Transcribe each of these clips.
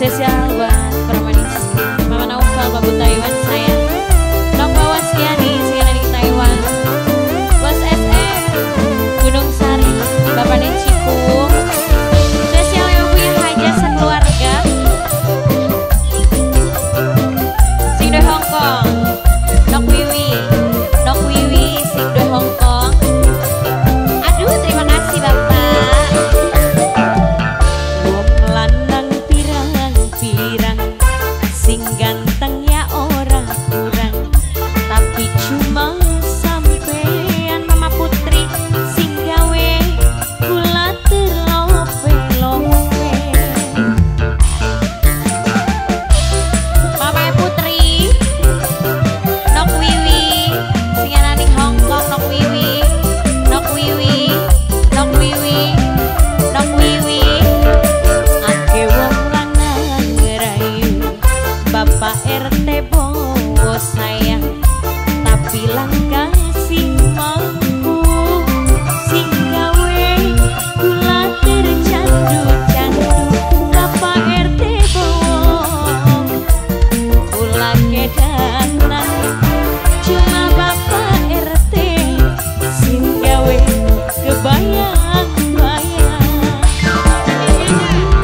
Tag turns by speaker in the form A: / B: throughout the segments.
A: Spesial buat Permanis Mama Naufal Babu Taiwan sayang. Nok Bawas Kiani sing di Taiwan. Bos SM Gunung Sari Bapak Ciku. Spesial yang punya hajat sekeluarga. Sing do Hong Kong. Nok Wiwi, Nok Wiwi sing do Hong Kong. Aduh, terima kasih Bapak. Wong lanang pirang-pirang sing ganteng ya ora kurang, tapi cuma sampean Mama Putri sing gawe kula terlope-lope. Mama Putri, Nok Wiwi sing ana ning Hong Kong, Nok Wiwi, Nok Wiwi, Nok Wiwi, Nok Wiwi. Ake wong lanang ngerayu Bapak RT bowo sayang, tapi langkah sing mampu sing gawe kula tercandu-candu. Bapak RT bowo kula kedanan, cuma Bapak RT sing gawe kebayang-bayang.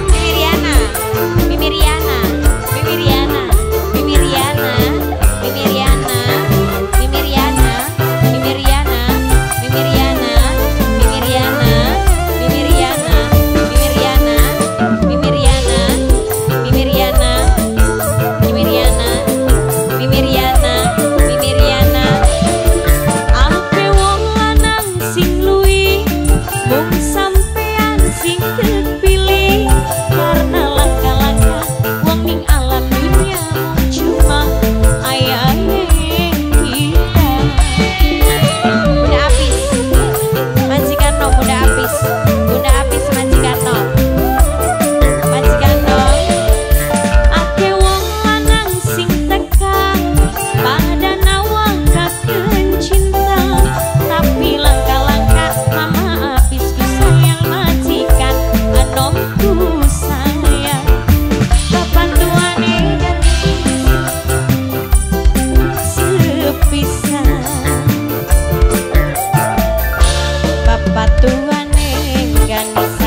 A: Mimi Riana, Mimi Riana, Mimi Riana, Mimi Riana, Mimi Riana, Mimi Riana, Mimi Riana, Mimi Riana, Mimi Riana, Mimi Riana, Mimi Riana, Mimi Riana, Mimi Riana, Mimi Riana, Mimi Riana, Mimi Riana. Ape wong lanang sing luwih mung sampean sing terpilih, karena langkah-langkah wong ning alam dunia mung cuma ayahe kita. Bunda Apis, majikan no, Bunda Apis, Bunda Apis majikan no, majikan no. Ake wong lanang sing teka pada nawang kaken cinta, tapi langkah-langkah Mama Apisku sayang majikan anomku sayang. Bapak tuane ganti sepisan, Bapak tuane ganti.